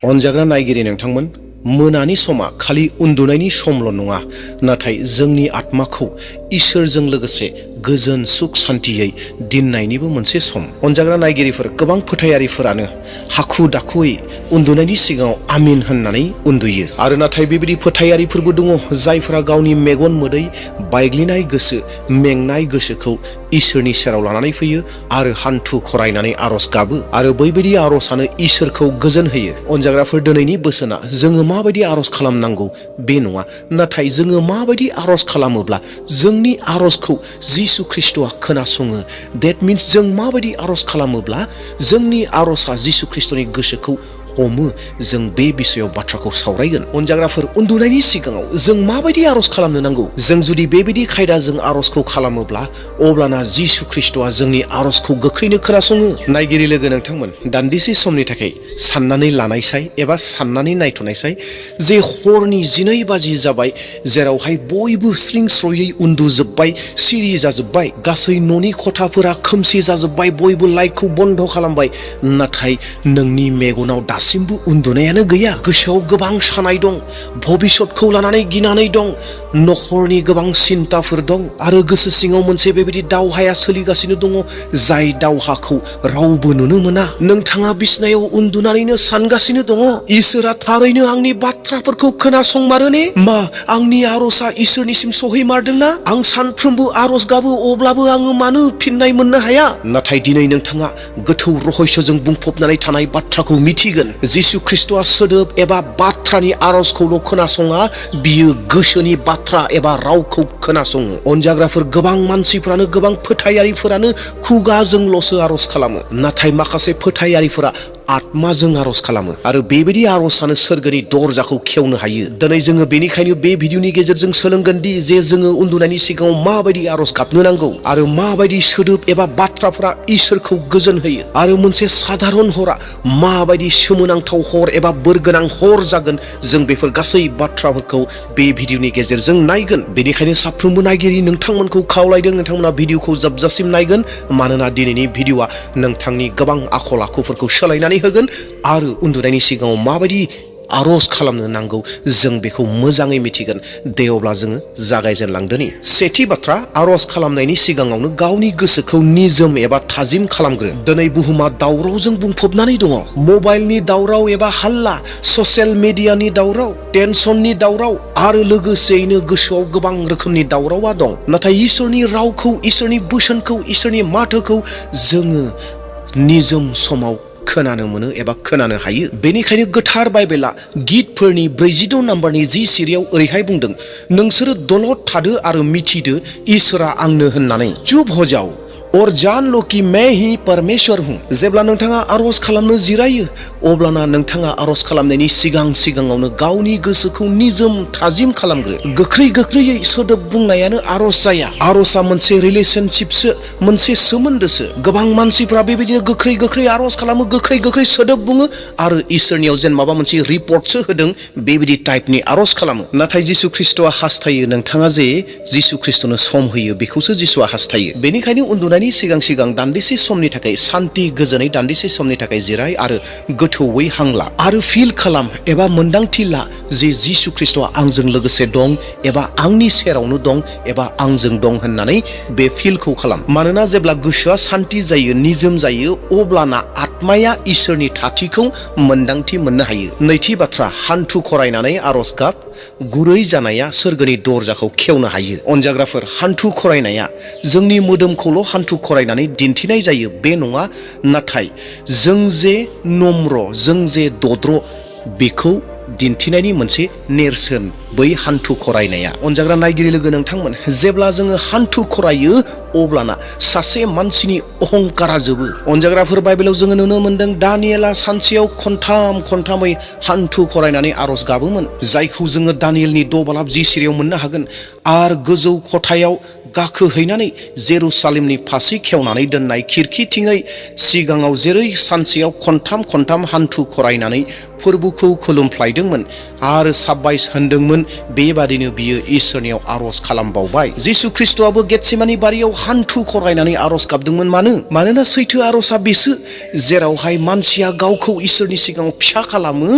अनजाग्रा नायगिरि नोंथांमोन, मोनानि समा खालि उन्दुनायनि समल' नङा, नाथाय जोंनि आत्माखौ इसोरजों लोगोसे गोजोन सुख सान्तियै दिननायनिबो मोनसे सम। अनजाग्रा नायगिरिफोर, गोबां फोथायारिफोरानो हाखु दाखुयै उन्दुनायनि सिगाङाव आमिन होननानै उन्दुयो। आरो नाथाय बेबायदि फोथायारिफोरबो दङ जायफोरा गावनि मेगन मोदै बायग्लिनाय गोसो, मेंनाय गोसोखौ इसोरनि सेराव लानानै फैयो आरो हान्थु खरायनानै आरज गाबो आरो बैबायदि आरजआनो इसोरखौ गोजोन होयो। अनजाग्राफोर, दिनैनि बोसोना जोङो माबायदि आरज खालामनांगौ बे नङा, नाथाय जोङो माबायदि आरज खालामोब्ला जोंनि आरजखौ जिसु ख्रिस्टआ खोनासङो। देट मिन्स जों माबायदि आरज खालामोब्ला जोंनि आरजआ जिसु ख्रिस्टनि गोसोखौ हमो, जों बे बिषयाव बाथ्राखौ सावरायगोन। अनजाग्राफोर, उन्दुनायनि सिगाङाव जों माबायदि आरज खालामनो नांगौ? जों जुदि बेबायदि खायदाजों आरजखौ खालामोब्ला अब्लाना जिसु ख्रिस्टआ जोंनि आरजखौ गोख्रैनो खोनासङो। नायगिरि लोगो नोंथांमोन, दान्दिसे समनि थाखाय साननानै लानायसाय एबा साननानै नायथ'नायसाय जे हरनि 12 बाजि जाबाय, जेरावहाय बयबो स्रिं स्रयै उन्दुजोब्बाय, सिरि जाजोब्बाय, गासै न'नि खथाफोरा खोमसि जाजोब्बाय, बयबो लाइटखौ बन्द खालामबाय, नाथाय नोंनि मेगनाव दासिमबो उन्दुनायानो गैया। गोसोआव गोबां सानाय दं, भबिष्यतखौ लानानै गिनानै दं, नखरनि गोबां सिन्ताफोर दं आरो गोसो सिङाव मोनसे बेबायदि दावहाया सोलिगासिनो दङ, जाय दावहाखौ रावबो नुनो मोना। नोंथाङा बिसनायाव उन्दुनानैनो सानगासिनो दङ, इसोरा थारैनो आंनि बाथ्राफोरखौ खोनासंमारो ने? मा आंनि आरजआ इसोरनिसिम सहैमारदोंना? आं सानफ्रोमबो आरज गाबो, अब्लाबो आङो मानो फिननाय मोननो हाया? नाथाय दिनै नोंथाङा गोथौ रहस्यजों बुंफबनानै थानाय बाथ्राखौ मिथिगोन। जिसु ख्रिस्टआ सोदोब एबा बाथ्रानि आरजखौल' खोनासङा, बियो गोसोनि बाथ्रा एबा रावखौ खोनासङो। अनजाग्राफोर, गोबां मानसिफ्रानो, गोबां फोथायारिफोरानो खुगाजोंल'सो आरज खालामो, नाथाय माखासे फोथायारिफोरा आत्माजों आरज खालामो आरो बेबायदि आरजआनो सोरगोनि दरजाखौ खेवनो हायो। दिनै जोङो बेनिखायनो बे भिडिअनि गेजेरजों सोलोंगोन दि जे जोङो उन्दुनायनि सिगाङाव माबायदि आरज गाबनो नांगौ आरो माबायदि सोदोब एबा बाथ्राफोरा इसोरखौ गोजोन होयो आरो मोनसे साधारन हरा माबायदि सोमोनांथाव हर एबा बोरगोनां हर जागोन। जों बेफोर गासै बाथ्राफोरखौ बे भिडिअनि गेजेरजों नायगोन। बेनिखायनो साफ्रोमबो नायगिरि नोंथांमोनखौ खावलायदों, नोंथांमोना भिडिअखौ जोबजासिम नायगोन, मानोना दिनैनि भिडिअआ नोंथांनि गोबां आखल आखुफोरखौ सोलायनानै होगोन आरो उन्दुनायनि सिगाङाव माबायदि आरज खालामनो नांगौ जों बेखौ मोजाङै मिथिगोन। दे अब्ला जोङो जागायजेनलांदोनि। सेथि बाथ्रा, आरज खालामनायनि सिगाङावनो गावनि गोसोखौ निजोम एबा थाजिम खालामग्रो। दिनै बुहुमा दावरावजों बुंफबनानै दङ। मबाइलनि दावराव एबा हाल्ला, ससियेल मिडियानि दावराव, टेनसननि दावराव आरो लोगोसेयैनो गोसोआव गोबां रोखोमनि दावरावा दं। नाथाय इसोरनि रावखौ, इसोरनि बोसोनखौ, इसोरनि माथोखौ जोङो निजोम समाव खोनानो मोनो एबा खोनानो हायो। बेनिखायनो गोथार बाइबेला गितफोरनि 46 नाम्बारनि 10 सिरियाव ओरैहाय बुंदों, नोंसोरो दलद थादो आरो मिथिदो इसोरा आंनो होननानै। चुप हो जाओ और जान लो कि मैं ही परमेश्वर हूं। जेब्ला नोंथाङा आरज खालामनो जिरायो, अब्लाना नोंथाङा आरज खालामनायनि सिगाङावनो गावनि गोसोखौ निजोम थाजिम खालामग्रो। गोख्रैयै सोदोब बुंनायानो आरज जाया। आरजआ मोनसे रिलेशनशिपसो, मोनसे सोमोन्दोसो। गोबां मानसिफ्रा बेबायदिनो गोख्रै आरज खालामो, गोख्रै सोदोब बुङो आरो इसोरनियाव जेन माबा मोनसे रिपर्टसो होदों बेबायदि टाइपनि आरज खालामो। नाथाय जिसु ख्रिस्टआ हास्थायो नोंथाङा जे जिसु ख्रिस्टनो सम होयो, बेखौसो जिसुआ हास्थायो। बेनिखायनो उन्दुनायनि सिगां दान्दिसे समनि थाखाय सान्ति गोजोनै दान्दिसे समनि थाखाय जिराय आरो गोथौयै हां ला आरो फिल खालाम एबा मोन्दांथि ला जे जिसु ख्रिस्टआ आंजों लोगोसे दं एबा आंनि सेरावनो दं एबा आंजों दं होननानै बे फिलखौ खालाम। मानोना जेब्ला गोसोआ सान्ति जायो, निजोम जायो, अब्लाना आत्माया इसोरनि थाथिखौ मोन्दांथि मोननो हायो। नैथि बाथ्रा, हान्थु खरायनानै आरज गाब। गुरै जानाया सोरगोनि दरजाखौ खेवनो हायो। अनजाग्राफोर, हान्थु खरायनाया जोंनि मोदोमखौल' हान्थु खरायनानै दिन्थिनाय जायो बे नङा, नाथाय जों जे नम्र, जों जे दद्र, बेखौ दिन्थिनायनि मोनसे नेरसोन बै हान्थु खरायनाया। अनजाग्रा नायगिरि लोगो नोंथांमोन, जेब्ला जोङो हान्थु खरायो अब्लाना सासे मानसिनि अहंकारा जोबो। अनजाग्राफोर, बाइबेलाव जोङो नुनो मोनदों दानियेला सानसेयाव खनथामै हान्थु खरायनानै आरज गाबोमोन, जायखौ जोङो दानियेलनि 6:10 सिरियाव मोननो हागोन। आरो गोजौ खथायाव गाखोहैनानै जेरुसालेमनि फासि खेवनानै दोननाय खिरखिथिङै सिगाङाव जेरै सानसेयाव खनथाम हान्थु खरायनानै फोरबोखौ खुलुमफ्लायदोंमोन आरो साबायस होनदोंमोन, बेबादिनो बियो इसोरनियाव आरज खालामबावबाय। जिसु ख्रिस्टआबो गेतसेमानि बारियाव हान्थु खरायनानै आरज गाबदोंमोन। मानोना सैथो आरजआ बेसो जेरावहाय मानसिया गावखौ इसोरनि सिगाङाव फिसा खालामो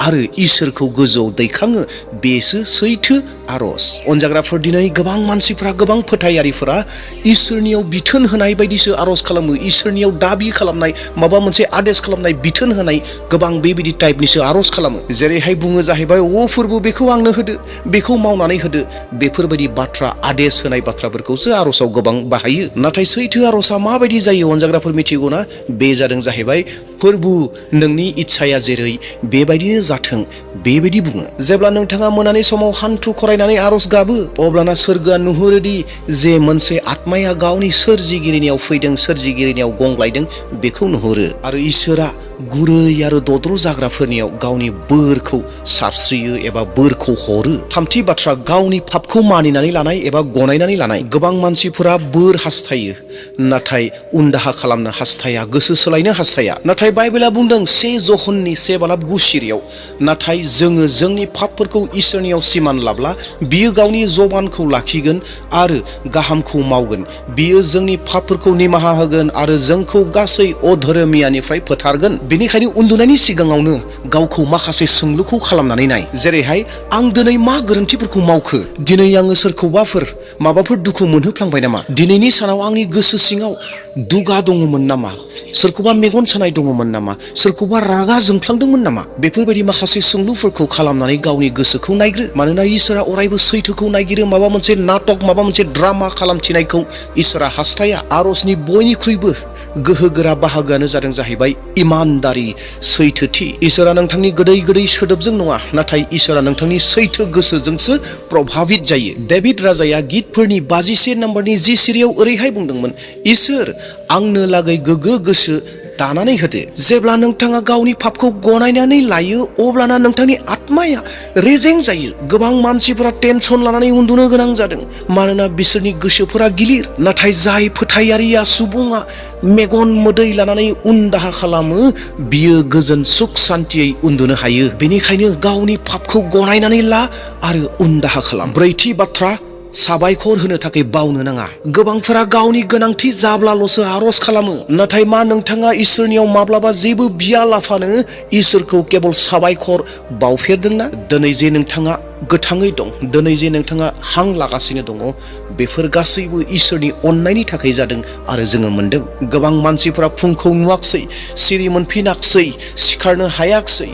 आरो इसोरखौ गोजौआव दैखाङो, बेसो सैथो आरज। अनजाग्राफोर, दिनै गोबां मानसिफोरा, गोबां फोथायारिफोरा इसोरनियाव बिथोन होनाय बायदिसो आरज खालामो। इसोरनियाव दाबि खालामनाय, माबा मोनसे आदेश खालामनाय, बिथोन होनाय गोबां बेबायदि टाइपनिसो आरज खालामो। जेरैहाय बुङो जाहैबाय, अ फोरबो बेखौ आंनो होदो, बेखौ मावनानै होदो, बेफोरबायदि बाथ्रा आदेश होनाय बाथ्राफोरखौसो आरजआव गोबां बाहायो। नाथाय सैथो आरजआ माबायदि जायो अनजाग्राफोर मिथिगौना? बे जादों जाहैबाय, फोरबो नोंनि इच्छाया जेरै बेबायदिनो जाथों, बेबायदि बुङो। जेब्ला नोंथाङा मोनानि समाव हान्थु खरायनानै आरज गाबो, अब्लाना सोरगोआ नुहुरोदि जे मोनसे आत्माया गावनि सोरजिगिरिनियाव फैदों, सोरजिगिरिनियाव गंग्लायदों, बेखौ नुहुरो। आरो इसोरा गुरै आरो दद्र जाग्राफोरनियाव गावनि बोरखौ सारस्रियो एबा बोरखौ हरो। थामथि बाथ्रा, गावनि पापखौ मानिनानै लानाय एबा गनायनानै लानाय। गोबां मानसिफोरा बोर हास्थायो, नाथाय उनदाहा खालामनो हास्थाया, गोसो सोलायनो हास्थाया। नाथाय बाइबेला बुंदों 1 ज'हननि 1:7 नाथाय जोङो जोंनि पापफोरखौ इसोरनियाव सिमान लाब्ला बियो गावनि जबानखौ लाखिगोन आरो गाहामखौ मावगोन। बियो जोंनि पापफोरखौ निमाहा होगोन आरो जोंखौ गासै अधोरोमियानिफ्राय फोथारगोन। बेनिखायनो उन्दुनायनि सिगाङावनो गावखौ माखासे सोंलुखौ खालामनानै नाय। जेरैहाय, आं दिनै मा गोरोन्थिफोरखौ मावखो? दिनै आङो सोरखौबाफोर माबाफोर दुखु मोनहोफ्लांबाय नामा? दिनैनि सानाव आंनि गोसो सिङाव दुगा दङमोन नामा? सोरखौबा मेगन सानाय दङमोन नामा? सोरखौबा रागा जोंफ्लांदोंमोन नामा? बेफोरबायदि माखासे सोंलुफोरखौ खालामनानै गावनि गोसोखौ नायग्रो। मानोना इसोरा अरायबो सैथोखौ नायगिरो। माबा मोनसे नाटक, माबा मोनसे ड्रामा खालामथिनायखौ इसोरा हास्थाया। आरजनि बयनिख्रुइबो गोहोगोरा बाहागोआनो जादों जाहैबाय इमानदारि, सैथोथि। इसोरा नोंथांनि गोदै सोदोबजों नङा, नाथाय इसोरा नोंथांनि सैथो गोसोजोंसो प्रभाबित जायो। डेभिड राजाया गितफोरनि 51 नम्बरनि 10 सिरियाव ओरैहाय बुंदोंमोन, इसोर आंनो लागै गोग्गो गोसो दानानै होदो। जेब्ला नोंथाङा गावनि पापखौ गनायनानै लायो, अब्लाना नोंथांनि आत्माया रेजें जायो। गोबां मानसिफोरा टेनसन लानानै उन्दुनो गोनां जादों, मानोना बिसोरनि गोसोफोरा गिलिर। नाथाय जाय फोथायारिया सुबुङा मेगन मोदै लानानै उनदाहा खालामो, बियो गोजोन सुख सान्थियै उन्दुनो हायो। बेनिखायनो गावनि पापखौ गनायनानै ला आरो उनदाहा खालाम। ब्रैथि बाथ्रा, साबायखर होनो थाखाय बावनो नाङा। गोबांफोरा गावनि गोनांथि जाब्लाल'सो आरज खालामो, नाथाय मा नोंथाङा इसोरनियाव माब्लाबा जेबो बियालाफानो इसोरखौ केबल साबायखर बावफेरदोंना? दिनै जे नोंथाङा गोथाङै दं, दिनै जे नोंथाङा हां लागासिनो दङ, बेफोर गासैबो इसोरनि अननायनि थाखाय जादों आरो जोङो मोनदों। गोबां मानसिफोरा फुंखौ नुवाखसै, सिरि मोनफिनाखसै, सिखारनो हायाखसै,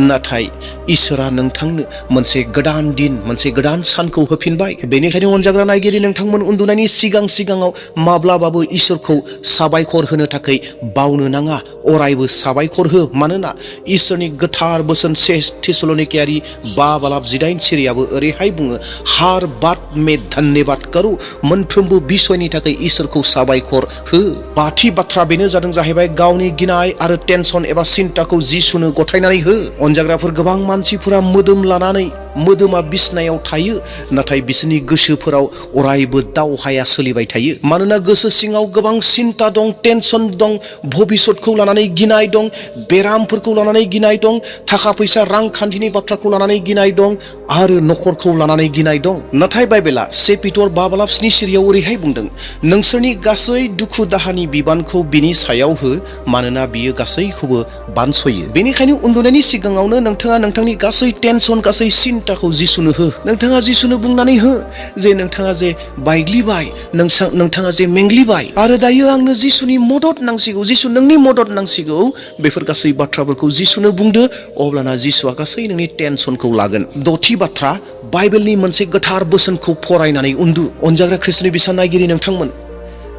नाथाय इसोरा नोंथांनो मोनसे गोदान दिन, मोनसे गोदान सानखौ होफिनबाय। बेनिखायनो अनजाग्रा नायगिरि, नोंथांमोन उन्दुनायनि सिगाङाव माब्लाबाबो इसोरखौ साबायखर होनो थाखाय बावनो नाङा। अरायबो साबायखर हो, मानोना इसोरनि गोथार बोसोन 1 थेसलनिकेयारि 5:18 सिरियाबो ओरैहाय बुङो, हार बात में धन्यबाद करो। मोनफ्रोमबो बिसयनि थाखाय इसोरखौ साबायखर हो। बाथि बाथ्रा बेनो जादों जाहैबाय, गावनि गिनाय आरो टेनसन एबा सिन्ताखौ जिसुनो गथायनानै हो। अनजाग्राफोर, गोबां मानसिफोरा मोदोम लानानै मोदोमा बिसनायाव थायो, नाथाय बिसोरनि गोसोफोराव अरायबो दावहाया सोलिबाय थायो। मानोना गोसो सिङाव गोबां सिन्ता दं, टेनसन दं, भबिष्यतखौ लानानै गिनाय दं, बेरामफोरखौ लानानै गिनाय दं, थाखा फैसा रांखान्थिनि बाथ्राखौ लानानै गिनाय दं आरो नखरखौ लानानै गिनाय दं। नाथाय बाइबेला 1 पिटर 5:7 सिरियाव ओरैहाय बुंदों, नोंसोरनि गासै दुखु दाहानि बिबानखौ बिनि सायाव हो, मानोना बियो गासैखौबो बानसयो। बेनिखायनो उन्दुनायनि सिगाङावनो नोंथाङा नोंथांनि गासै टेनसन, गासै सिन्ताखौ जिसुनो हो। नोंथाङा जिसुनो बुंनानै हो जे नोंथाङा जे बायग्लिबाय, नोंथाङा जे मेंग्लिबाय आरो दायो आंनो जिसुनि मदद नांसिगौ, जिसु नोंनि मदद नांसिगौ। बेफोर गासै बाथ्राफोरखौ जिसुनो बुंदो, अब्लाना जिसुआ गासै नोंनि टेनसनखौ लागोन। दथि बाथ्रा, बाइबेलनि मोनसे गोथार बोसोनखौ फरायनानै उन्दु। अनजाग्रा ख्रिस्टनि बिसान नायगिरि नोंथांमोन,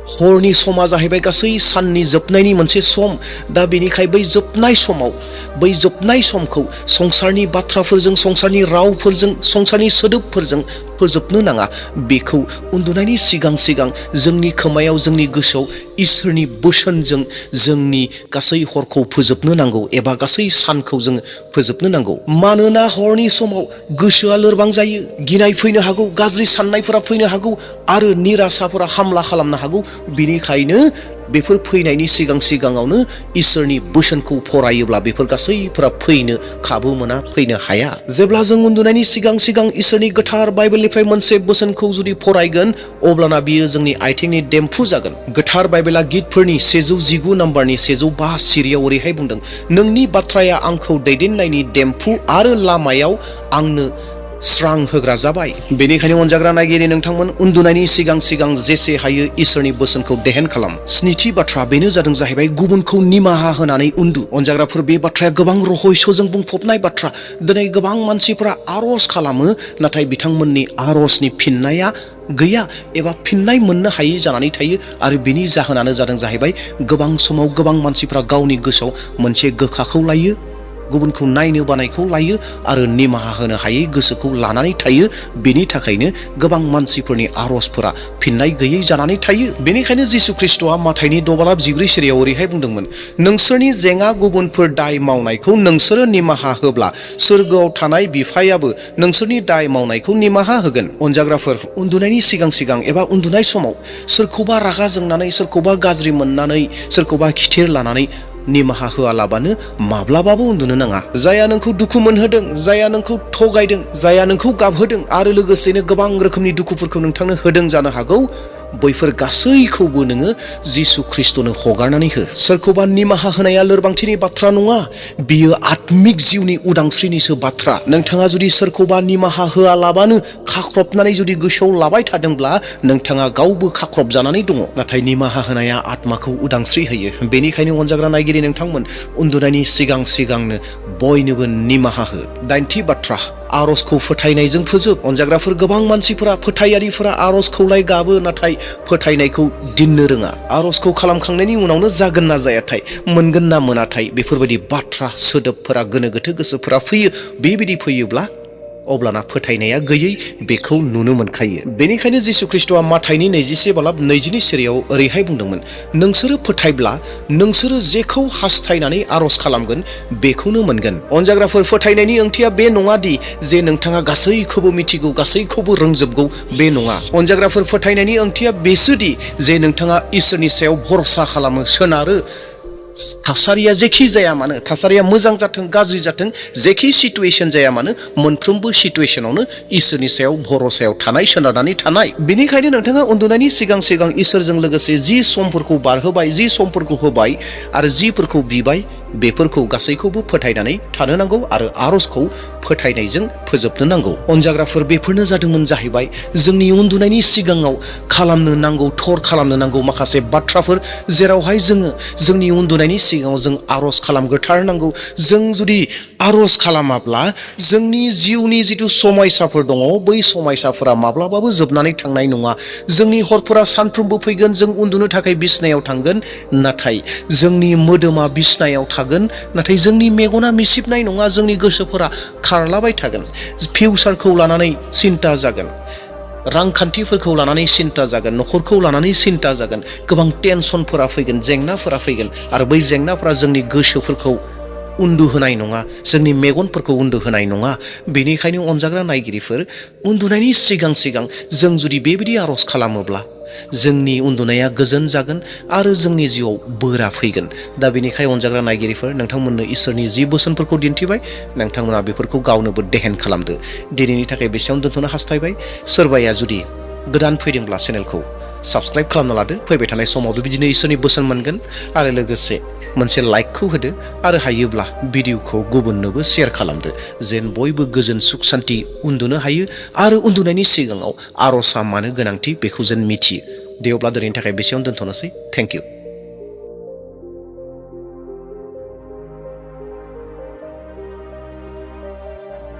हरनि समा जाहैबाय गासै साननि जोबनायनि मोनसे सम। दा बेनिखाय बै जोबनाय समखौ संसारनि बाथ्राफोरजों, संसारनि रावफोरजों, संसारनि सोदोबफोरजों फोजोबनो नाङा। बेखौ उन्दुनायनि सिगां जोंनि खोमायाव, जोंनि गोसोआव इसोरनि बोसोनजों जोंनि गासै हरखौ फोजोबनो नांगौ एबा गासै सानखौ जोङो फोजोबनो नांगौ। मानोना हरनि समाव गोसोआ लोरबां जायो, गिनाय फैनो हागौ, गाज्रि साननायफोरा फैनो हागौ आरो निरासाफोरा हामला खालामनो हागौ। बेनिखायनो बेफोर फैनायनि सिगाङावनो इसोरनि बोसोनखौ फरायोब्ला बेफोर गासैफोरा फैनो खाबु मोना, फैनो हाया। जेब्ला जों उन्दुनायनि सिगां इसोरनि गोथार बाइबेलनिफ्राय मोनसे बोसोनखौ जुदि फरायगोन अब्लाना बियो जोंनि आथिंनि देम्फु जागोन। गोथार बाइबेला गितफोरनि 119 नाम्बारनि 105 सिरियाव ओरैहाय बुंदों, नोंनि बाथ्राया आंखौ दैदेननायनि देम्फु आरो लामायाव आंनो स्रां होग्रा जाबाय। बेनिखायनो अनजाग्रा नायगिरि नोंथांमोन, उन्दुनायनि सिगां जेसे हायो इसोरनि बोसोनखौ देहेन खालाम। स्निथि बाथ्रा बेनो जाहैबाय गुबुनखौ निमाहा होनानै उन्दु। अनजाग्राफोर, बे बाथ्राया गोबां रहस्यजों बुंफबनाय बाथ्रा। दिनै गोबां मानसिफोरा आरज खालामो, नाथाय बिथांमोननि आरजनि फिननाया गैया एबा फिननाय मोननो हायै जानानै थायो। आरो बेनि जाहोनानो जाहैबाय गोबां समाव गोबां मानसिफोरा गावनि गोसोआव मोनसे गोखाखौ लायो, गुबुनखौ नायनो बानायखौ लायो आरो निमाहा होनो हायै गोसोखौ लानानै थायो। बेनि थाखायनो गोबां मानसिफोरनि आरजफोरा फिननाय गैयै जानानै थायो। बेनिखायनो जिसु ख्रिस्टआ माथाइनि 6:14 सिरियाव ओरैहाय बुंदोंमोन, नोंसोरनि जेंना गुबुनफोर दाय मावनायखौ नोंसोरो निमाहा होब्ला सोरगोआव थानाय बिफायाबो नोंसोरनि दाय मावनायखौ निमाहा होगोन। अनजाग्राफोर, उन्दुनायनि सिगां एबा उन्दुनाय समाव सोरखौबा रागा जोंनानै, सोरखौबा गाज्रि मोननानै, सोरखौबा खिथेर लानानै निमाहा होआलाबानो माब्लाबाबो उन्दुनो नाङा। जाया नोंखौ दुखु मोनहोदों, जाया नोंखौ थगायदों, जाया नोंखौ गाबहोदों आरो लोगोसेनो गोबां रोखोमनि दुखुफोरखौ नोंथांनो होदों जानो हागौ, बैफोर गासैखौबो नोङो जिसु ख्रिस्टनो हगारनानै हो। सोरखौबा निमाहा होनाया लोरबांथिनि बाथ्रा नङा, बियो आत्मिक जिउनि उदांस्रिनिसो बाथ्रा। नोंथाङा जुदि सोरखौबा निमाहा होआलाबानो खाख्रबनानै जुदि गोसोआव लाबाय थादोंब्ला नोंथाङा गावबो खाख्रब जानानै दङ। नाथाय निमाहा होनाया आत्माखौ उदांस्रि होयो। बेनिखायनो अनजाग्रा नायगिरि नोंथांमोन, उन्दुनायनि सिगांनो बयनोबो निमाहा हो। 9थि बाथ्रा, आरजखौ फोथायनायजों फोजोब। अनजाग्राफोर, गोबां मानसिफोरा, फोथायारिफोरा आरजखौलाय गाबो, नाथाय फोथायनायखौ दिननो रोङा। आरजखौ खालामखांनायनि उनावनो जागोन ना जायाथाय, मोनगोन ना मोनाथाय, बेफोरबायदि बाथ्रा सोदोबफोरा गोनो गोथो गोसोफोरा फैयो। बेबायदि फैयोब्ला अब्लाना फोथायनाया गैयै बेखौ नुनो मोनखायो। बेनिखायनो जिसु ख्रिस्टआ माथाइनि 21:22 सिरियाव ओरैहाय बुंदोंमोन, नोंसोरो फोथायब्ला नोंसोरो जेखौ हास्थायनानै आरज खालामगोन बेखौनो मोनगोन। अनजाग्राफोर, फोथायनायनि ओंथिया बे नङा दि जे नोंथाङा गासैखौबो मिथिगौ, गासैखौबो रोंजोबगौ, बे नङा। अनजाग्राफोर, फोथायनायनि ओंथिया बेसोदि जे नोंथाङा इसोरनि सायाव भरसा खालामो, सोनारो। थासारिया जेखि जाया मानो, थासारिया मोजां जाथों गाज्रि जाथों, जेखि सिटुएसन जाया मानो, मोनफ्रोमबो सिटुएसनावनो इसोरनि सायाव भरसायाव थानाय, सोनारनानै थानाय। बेनिखायनो नोंथाङा उन्दुनायनि सिगां इसोरजों लोगोसे जि समफोरखौ बारहोबाय, जि समफोरखौ होबाय आरो जिफोरखौ बिबाय, बेफोरखौ गासैखौबो फोथायनानै थानो नांगौ आरो आरजखौ फोथायनायजों फोजोबनो नांगौ। अनजाग्राफोर, बेफोरनो जाहैबाय जोंनि उन्दुनायनि सिगाङाव खालामनो नांगौ, थर खालामनो नांगौ माखासे बाथ्राफोर, जेरावहाय जोङो जोंनि उन्दुनायनि सिगाङाव जों आरज खालामग्रोथारनांगौ। जों जुदि आरज खालामाब्ला जोंनि जिउनि जिथु समायसाफोर दङ, बै समायसाफोरा माब्लाबाबो जोबनानै थांनाय नङा। जोंनि हरफोरा सानफ्रोमबो फैगोन, जों उन्दुनो थाखाय बिसनायाव थांगोन, नाथाय जोंनि मोदोमा बिसनायाव थागोन, नाथाय जोंनि मेगना मिसिबनाय नङा, जोंनि गोसोफोरा खारलाबाय थागोन। फिउचारखौ लानानै सिन्ता जागोन, रांखान्थिफोरखौ लानानै सिन्ता जागोन, न'खरखौ लानानै सिन्ता जागोन, गोबां टेनसनफोरा फैगोन, जेंनाफोरा फैगोन आरो बै जेंनाफोरा जोंनि गोसोफोरखौ उन्दुहोनाय नङा, जोंनि मेगनफोरखौ उन्दुहोनाय नङा। बेनिखायनो अनजाग्रा नायगिरिफोर, उन्दुनायनि सिगां जों जुदि बेबायदि आरज खालामोब्ला जोंनि उन्दुनाया गोजोन जागोन आरो जोंनि जिउआव बोरा फैगोन। दा बेनिखायनो अनजाग्रा नायगिरिफोर, नोंथांमोननो इसोरनि जि बोसोनफोरखौ दिन्थिबाय, नोंथांमोना बेफोरखौ गावनोबो देहेन खालामदो। दिनैनि थाखाय बेसेयावनो दोनथ'नो हास्थायबाय। सोरबाया जुदि गोदान फैदोंब्ला चेनेलखौ साबस्क्राइब खालामना लादो। फैबाय थानाय समावबो बिदिनो इसोरनि बोसोन मोनगोन। आरो लोगोसे मोनसे लाइकखौ होदो आरो हायोब्ला भिडिअखौ गुबुननोबो शेयार खालामदो, जेन बयबो गोजोन सुख सान्ति उन्दुनो हायो आरो उन्दुनायनि सिगाङाव आरजआ मानो गोनांथि बेखौ जेन मिथियो। दे अब्ला दिनैनि थाखाय बेसेयावनो दोनथ'नोसै। Thank you.